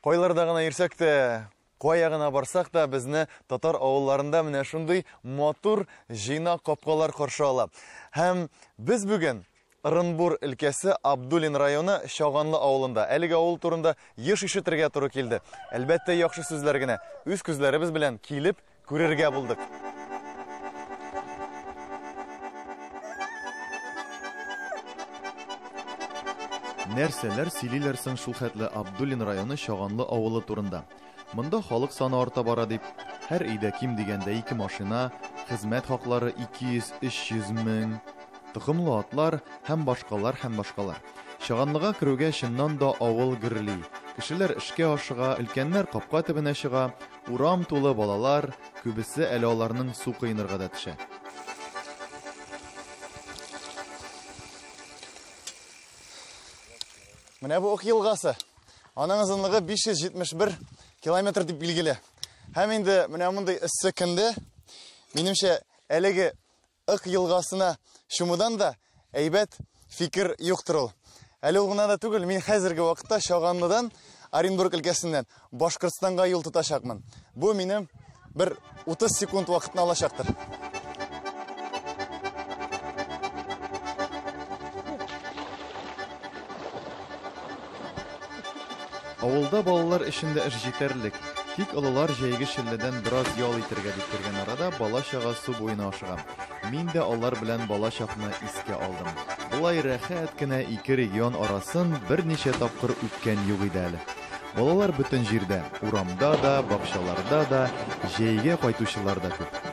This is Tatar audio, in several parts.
Кайларда гына йөрсәк тә, кая гына барсак та, безне татар авылларында менә шундый матур җыйнак капкалар каршы ала. Һәм без бүген Ырынбур өлкәсе Абдуллин районы Чаганлы авылында. Әлеге авыл турында еш ишетергә туры килде. Әлбәттә, яхшы сүзләр генә. Үз күзләребез белән килеп күрергә булдык. Нәрсәләр сөйлиләр соң шул хәтле Абдуллин районы Чаганлы авылы турында? Монда халык саны арта бара дип, һәр өйдә ким дигәндә ике машина, хезмәт хаклары 200-300 мең, токымлы атлар һәм башкалар һәм башкалар. Чаганлыга керүгә чыннан да авыл гөрли. Кешеләр эшкә ашыга, өлкәннәр капка төбенә чыга, урам тулы балалар, күбесе әле аларның су коенырга да төшә. Менә бу Ык елгасы. Аның озынлыгы 571 километр дип билгеле. Һәм инде менә мондый эссе көндә, минемчә, әлеге Ык елгасына чумудан да әйбәт фикер юктыр ул. Әле ул гына да түгел, мин хәзерге вакытта Чаганлыдан, Оренбург өлкәсеннән Башкортстанга юл тотачакмын. Бу минем бер 30 секунд вакытны алачактыр. Авылда балалар өчен дә эш җитәрлек. Тик олылар җәйге челләдән бераз ял итәргә дип кергән арада бала-чага су буена ашыга. Мин дә алар белән балачакны искә алдым. Болай рәхәт кенә ике регион арасын берничә тапкыр үткән юк иде әле. Балалар бөтен җирдә, урамда да, бакчаларда да, җәйгә кайтучылар да күп.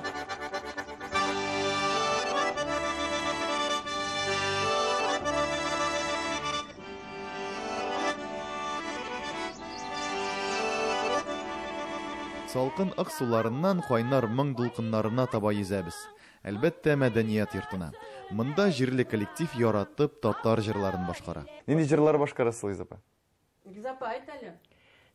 Салкын Ык суларыннан кайнар моң дулкыннарына таба йөзәбез. Әлбәттә, мәдәният йортына. Монда җирле коллектив яратып татар җырларын башкара. Нинди җырлар башкарасыз, Луиза апа? Луиза апа, әйт әле.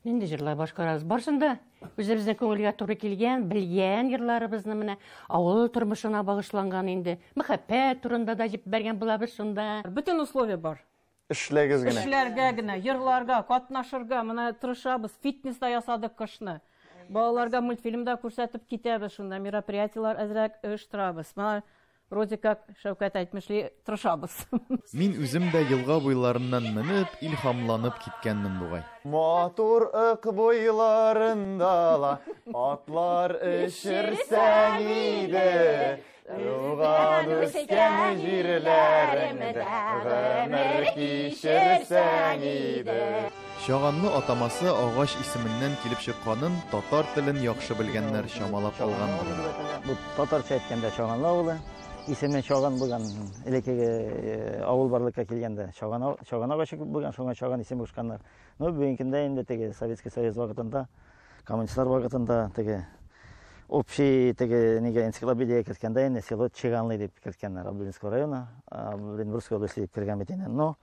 Нинди җырлар башкарабыз? Барсын да үзебезнең күңелгә туры килгән, белгән җырларыбызны менә авыл тормышына багышланган инде. Мәхәббәт турында да җибәргән булабыз шунда. Бөтен условия бар. Эшләгез генә. Эшләргә генә, йырларга, катнашырга, менә тырышабыз, фитнес та ясадык кышны. Балаларга мультфильм да күрсәтеп китәбез шунда, мероприятиеләр әзрәк оештырабыз. Менә вроде как Шәүкәт әйтмешли, тырышабыз. Мин үзем дә елга буйларыннан менеп, илһамланып киткәнмен бугай. Матур Ык буйларында ла атлар эчерсәң иде, Туган үскән җирләреңдә гомер кичерсәң иде. Чаганлы атамасы агач исеменнән килеп чыкканын татар телен яхшы белгәннәр чамалап алгандыр инде. Бу татарча әйткәндә Чаганлы авылы. Исеме Чаган булган, элеккеге авыл барлыкка килгәндә Чаган, Чаган агачы күп булган, шуңа Чаган исеме кушканнар. Ну, бүгенге көндә инде теге Советский Союз вакытында Коммунистлар вакытында теге общий теге нигә энциклопедиягә керткәндә инде село Чиганлы дип керткәннәр Абдулинского района, Оренбургской области дип кергән бит инде. Но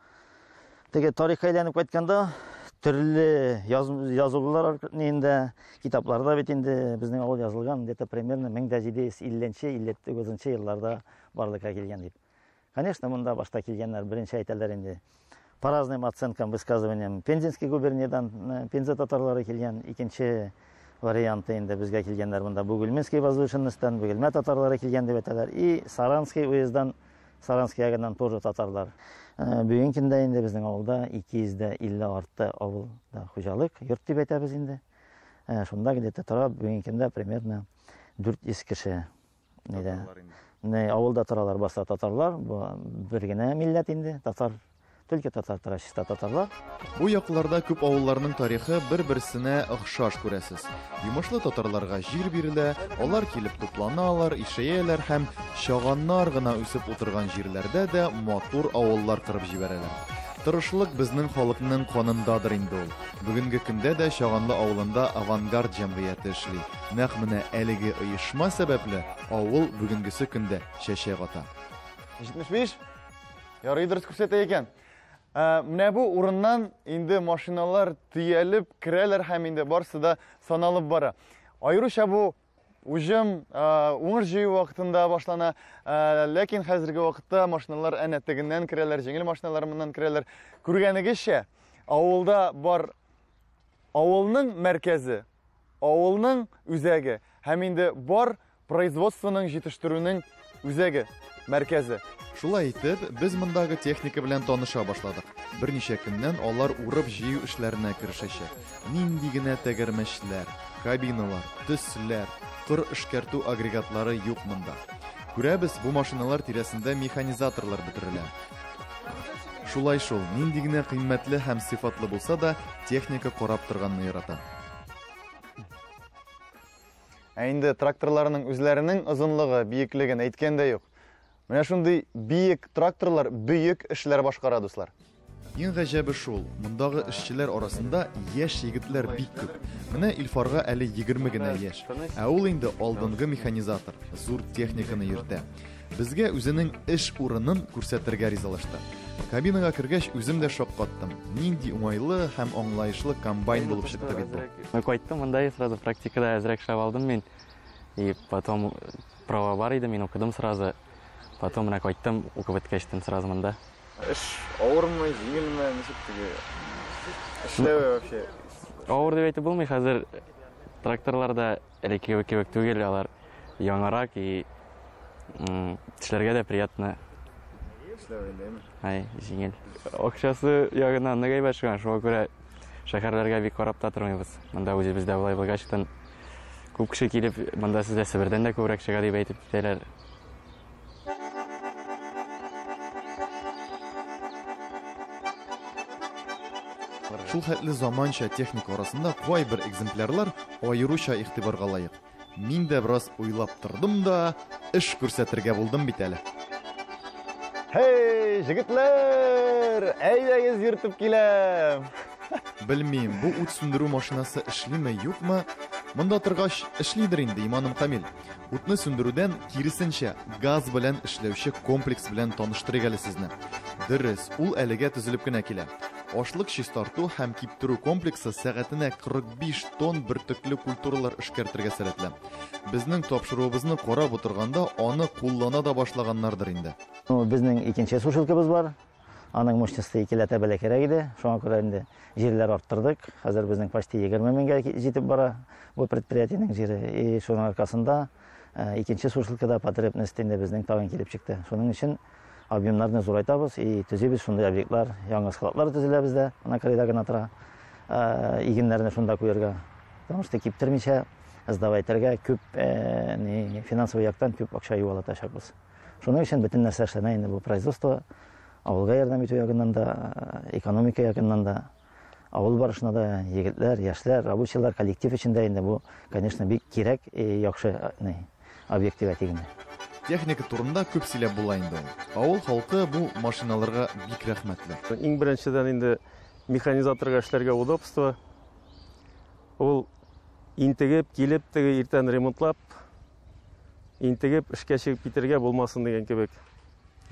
теге тарихка әйләнеп кайтканда төрле язулар инде китапларда бит инде безнең авыл язылган где-то примерно 1750-59 елларда барлыкка килгән дип. Конечно, монда башта килгәннәр беренче әйтәләр инде. По разным оценкам, высказываниям, Пензенский губерниядән э, Пенза татарлары килгән, икенче варианты инде безгә килгәннәр монда Бугульминский возвышенностьтан Бөгелмә татарлары килгән дип әйтәләр. И Саранский уезддан, Саранский ягыннан тоже татарлар. Э, бүгенге көндә инде безнең авылда 250 артты авылда хуҗалык, йорт дип әйтәбез инде. Э, шунда где-то тора бүгенге көндә примерно 400 кеше. Нидә? Не, авылда торалар башта татарлар, бу бер генә милләт инде, татар. Только татар тора, чиста татарлар. Бу якларда күп авылларның тарихы бер-берсенә охшаш күрәсез. Йомышлы татарларга җир бирелә, алар килеп тупланалар, ишәяләр һәм чаганнар гына үсеп утырган җирләрдә дә матур авыллар корып җибәрәләр. Тырышлык безнең халыкның канындадыр инде ул. Бүгенге көндә дә Чаганлы авылында Авангард җәмгыяте эшли. Нәкъ менә әлеге оешма сәбәпле авыл бүгенгесе көндә чәчәк ата. 75? Ярый дөрес күрсәтә икән. Ә, менә бу урыннан инде машиналар төялеп керәләр һәм инде барсы да саналып бара. Аеруча бу уҗым уңыш җыю вакытында башлана. Ләкин хәзерге вакытта машиналар әнә тегеннән керәләр, җиңел машиналар моннан керәләр. Күргәнегезчә, авылда бар Авылның мәркәзе, авылның үзәге һәм инде бар производствоның, җитештерүнең үзәге, мәркәзе. Шулай итеп, без мондагы техника белән таныша башладык. Берничә көннән алар урып-җыю эшләренә керешәчәк. Нинди генә тәгәрмәчләр, кабиналар, төсләр, кыр эшкәртү агрегатлары юк монда. Күрәбез, бу машиналар тирәсендә механизаторлар бөтерелә. Шулай шул, нинди генә кыйммәтле һәм сыйфатлы булса да, техника карап торганны ярата. Ә инде тракторларның үзләренең озынлыгы, биеклеген әйткән дә юк. Менә шундый биек тракторлар бөек эшләр башкара, дуслар. Иң гаҗәбе шул, мондагы эшчеләр арасында яшь егетләр бик күп. Менә Илфарга әле 20 генә яшь. Ә ул инде алдынгы механизатор, зур техниканы йөртә. Безгә үзенең эш урынын күрсәтергә ризалашты. Кабинага кергәч, үзем дә шаккаттым. Нинди уңайлы һәм аңлаешлы комбайн булып чыкты бит бу. Мин кайттым монда и сразу практикада әзрәк эшләп алдым мин. И потом права бар иде, мин укыдым сразу. Потом менә кайттым, укып беткәчтен сразу монда. Эш авырмы, җиңелме, ничек теге эшләве вообще? Авыр дип әйтеп булмый, хәзер тракторлар да элеккеге кебек түгел, алар яңарак и эшләргә дә приятно. Эшләве инде, әйме? Ай, җиңел. Акчасы ягыннан нык әйбәт чыган, шуңа күрә шәһәрләргә бик карап та тормыйбыз. Монда үзебездә болай булгачтын күп кеше килеп, монда сездә Себердән дә күбрәк чыга дип әйтеп китәләр. Шул хәтле заманча техника арасында кайбер экземплярлар аеруча игътибарга лаек. Мин дә бераз уйлап тордым да, эш күрсәтергә булдым бит әле. Һей, җегетләр, әйдәгез йөртеп киләм. Белмим, бу ут сүндерү машинасы эшлиме, юкмы? Монда торгач, эшлидер инде, иманым камил. Утны сүндерүдән, киресенчә, газ белән эшләүче комплекс белән таныштырыйк әле сезне. Дөрес, ул әлегә төзелеп кенә килә. Ашлык чистарту һәм киптерү комплексы сәгатенә 45 тонн бөртекле культуралар эшкәртергә сәләтле. Безнең тапшыруыбызны карап утырганда аны куллана да башлаганнардыр инде. Безнең икенче сушилкабыз бар. Аның мощности икеләтә бәләкәйрәк иде. Шуңа күрә инде җирләр арттырдык. Хәзер безнең почти 20 меңгә җитеп бара бу предприятиенең җире. И шуның аркасында икенче сушилкада потребность инде безнең тагын килеп чыкты. Шуның өчен объемнарны зурайтабыз и төзибез шундый объектлар, яңа складлар төзелә бездә, ана кырыйда гына тора. Игеннәрне шунда куярга. Потому что киптермичә сдавать итәргә күп, ни, финансовый яктан күп акча югалатачакбыз. Шуның өчен бөтен нәрсә эшләнә инде бу производство авылга ярдәм итү ягыннан да, экономика ягыннан да, авыл барышына да егетләр, яшьләр, рабочийлар, коллектив өчен дә инде бу, конечно, бик кирәк, яхшы, ни, объект дип әйтик инде. Техника турында күп сөйләп була инде ул. Авыл халкы бу машиналарга бик рәхмәтле. Иң беренчедән инде механизаторга эшләргә удобство. Ул интегеп, килеп, теге иртән ремонтлап, интегеп эшкә чыгып китергә булмасын дигән кебек.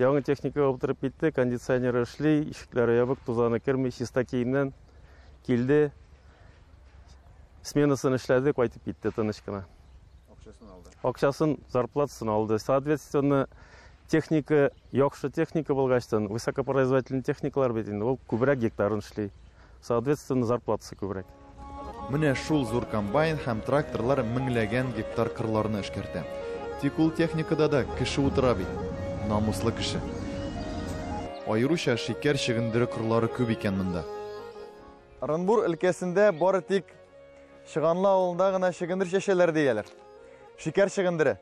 Яңа техникага утырып китте, кондиционер эшли, ишекләре ябык, тузаны керми, чиста киемнән килде. Сменасын эшләде, кайтып китте тыныч кына. Акчасын алды. Акчасын, зарплатасын алды. Соответственно, техника, яхшы техника булгачтан, высокопроизводительный техникалар бит инде, ул күбрәк гектарын эшли. Соответственно, зарплатасы күбрәк. Менә шул зур комбайн һәм тракторлар меңләгән гектар кырларны эшкәртә. Тик ул техникада да кеше утыра бит. Намуслы кеше. Аеруча шикәр чөгендере кырлары күп икән монда. Ырынбур өлкәсендә бары тик Чыганлы авылында гына чөгендер чәчәләр дияләр. Шикәр чөгендере.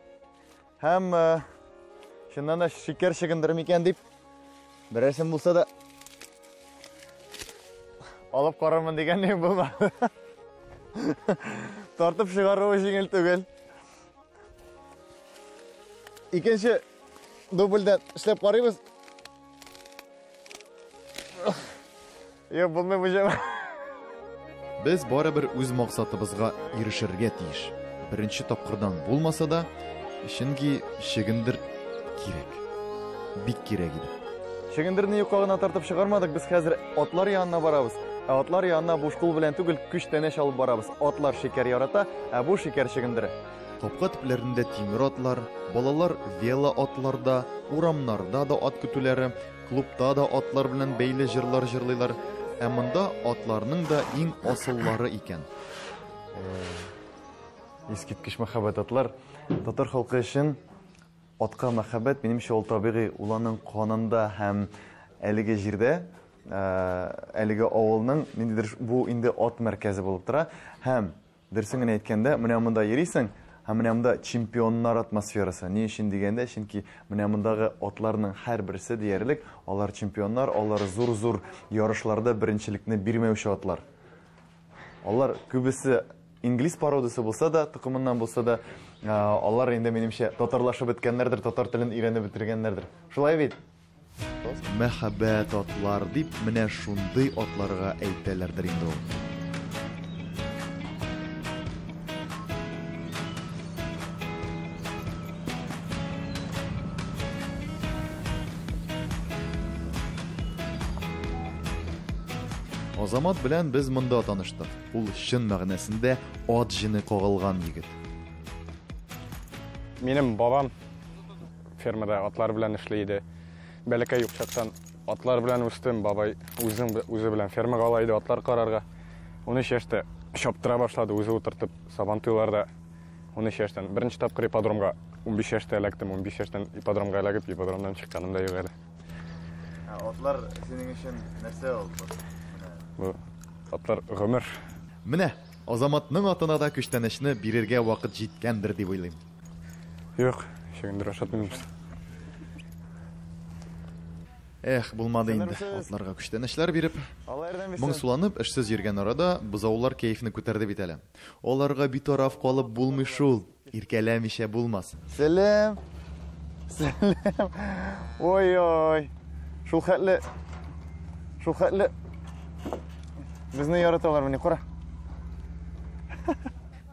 Һәм чыннан да шикәр чөгендере микән дип берәрсен булса да алып карармын дигән ни булмады. Тартып чыгаруы җиңел түгел. Икенче дубльдән эшләп карыйбыз. Юк, булмый бу җәмә. Без барыбер үз максатыбызга ирешергә тиеш. Беренче тапкырдан булмаса да, чөнки чөгендер кирәк. Бик кирәк иде. Чөгендерне юкка гына тартып чыгармадык, без хәзер атлар янына барабыз. Ә атлар янына буш кул белән түгел, күчтәнәч алып барабыз. Атлар шикәр ярата, ә бу шикәр чөгендере. Капка төпләрендә тимер атлар, балалар вело атларда, урамнарда да ат көтүләре, клубта да атлар белән бәйле җырлар җырлыйлар. Ә монда атларның да иң асыллары икән. Искиткеч мәхәббәт атлар. Татар халкы өчен атка мәхәббәт, минемчә, ул табигый, ул аның канында һәм әлеге җирдә, әлеге авылның ниндидер бу инде ат мәркәзе булып тора. Һәм дөресен генә әйткәндә, менә монда йөрисең, һәм менә монда чемпионнар атмосферасы. Ни өчен дигәндә, чөнки менә мондагы атларның һәрберсе диярлек, алар чемпионнар, алар зур-зур ярышларда беренчелекне бирмәүче атлар. Алар күбесе инглиз породасы булса да, токымыннан булса да, алар инде минемчә татарлашып беткәннәрдер, татар телен өйрәнеп бетергәннәрдер. Шулай бит? Мәхәббәт атлар дип менә шундый атларга әйтәләрдер инде ул. Азамат белән без монда таныштык. Ул чын мәгънәсендә ат җене кагылган егет. Минем бабам фермада атлар белән эшли иде. Бәләкәй юк чактан атлар белән үстем. Бабай үзен үзе белән фермага ала иде атлар карарга. 13 яшьтә чаптыра башлады, үзе утыртып сабантуйларда. 13 яшьтән беренче тапкыр ипподромга 15 яшьтә эләктем. 15 яшьтән ипподромга эләгеп, ипподромнан чыкканым да юк әле. Атлар синең өчен нәрсә ул? Бу атлар гомер. Менә Азаматның атына да күчтәнәчне бирергә вакыт җиткәндер дип уйлыйм. Юк, чөгендер ашатмыйм. Эх, булмады инде атларга күчтәнәчләр биреп. Моңсуланып, эшсез йөргән арада бозаулар кәефне күтәрде бит әле. Аларга битараф калып булмый шул, иркәләмичә булмас. Сәлам. Сәлам. Ой-ой. Шул хәтле. Шул хәтле. Безне яраталар мени, кара.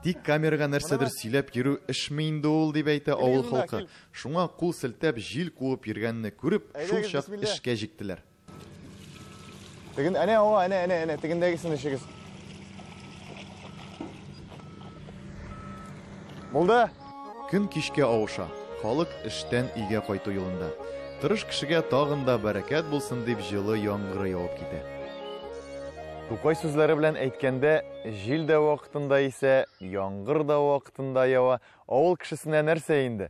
Тик камерага нәрсәдер сөйләп йөрү эшме инде ул, дип әйтә авыл халкы. Шуңа кул селтәп җил куып йөргәнне күреп, шул чак эшкә җиктеләр. Теген, әнә, о, әнә, әнә, әнә, тегендәгесен эшегез. Булды. Көн кичкә авыша. Халык эштән өйгә кайту юлында. Тырыш кешегә тагын да бәрәкәт булсын дип җылы яңгыры явып китә. Тукай сүзләре белән әйткәндә, җил дә вакытында исә, яңгыр да вакытында ява. Авыл кешесенә нәрсә инде?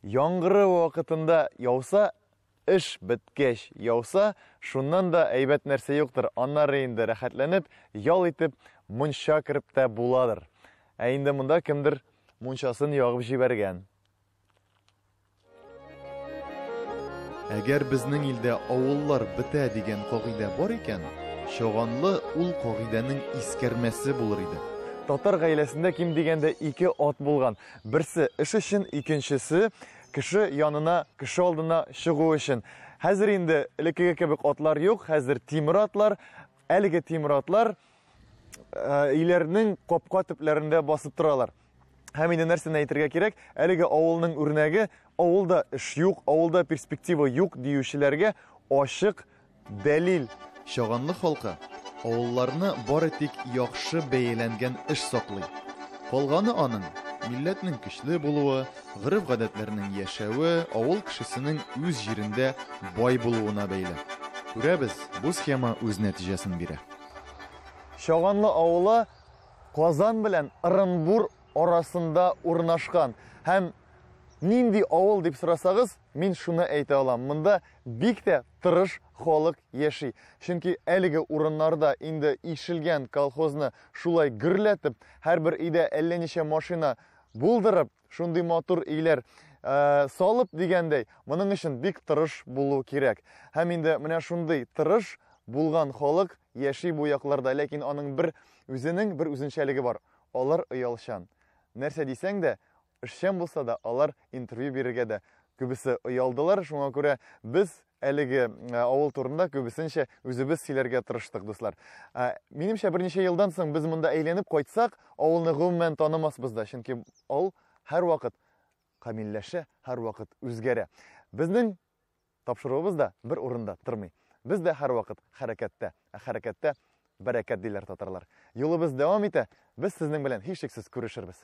Яңгыры вакытында яуса, эш беткәч яуса, шуннан да әйбәт нәрсә юктыр. Аннары инде рәхәтләнеп, ял итеп, мунча кереп тә буладыр. Ә инде монда кемдер мунчасын ягып җибәргән. Әгәр безнең илдә авыллар бетә дигән кагыйдә бар икән, Чаганлы ул кагыйдәнең искәрмәсе булыр иде. Татар гаиләсендә ким дигәндә ике ат булган. Берсе эш өчен, икенчесе кеше янына, кеше алдына чыгу өчен. Хәзер инде элеккеге кебек атлар юк, хәзер тимер атлар. Әлеге тимер атлар өйләрнең капка төпләрендә басып торалар. Һәм инде нәрсәне әйтергә кирәк, әлеге авылның үрнәге, авылда эш юк, авылда перспектива юк диючеләргә ачык дәлил. Чаганлы халкы авылларны бары тик яхшы бәяләнгән эш саклый. Калганы аның милләтнең көчле булуы, гореф-гадәтләрнең яшәве, авыл кешесенең үз җирендә бай булуына бәйле. Күрәбез, бу схема үз нәтиҗәсен бирә. Чаганлы авылы Казан белән Ырынбур арасында урнашкан. Һәм нинди авыл дип сорасагыз, мин шуны әйтә алам. Монда бик тә тырыш халык яши. Чөнки әлеге урыннарда инде ишелгән колхозны шулай гөрләтеп, һәрбер өйдә әллә ничә машина булдырып, шундый матур өйләр салып дигәндәй, моның өчен бик тырыш булу кирәк. Һәм инде менә шундый тырыш булган халык яши бу якларда, ләкин аның бер үзенең бер үзенчәлеге бар. Алар оялчан. Нәрсә дисәң дә, эшчән булса да, алар интервью бирергә дә күбесе оялдылар. Шуңа күрә без әлеге авыл турында күбесенчә үзебез сөйләргә тырыштык, дуслар. Минемчә, берничә елдан соң без монда әйләнеп кайтсак, авылны гомумән танымасбыз да, чөнки авыл һәрвакыт камилләшә, һәрвакыт үзгәрә. Безнең тапшыруыбыз да бер урында тормый. Без дә һәрвакыт хәрәкәттә. Ә хәрәкәттә бәрәкәт диләр татарлар. Юлыбыз дәвам итә. Без сезнең белән һичшиксез күрешербез.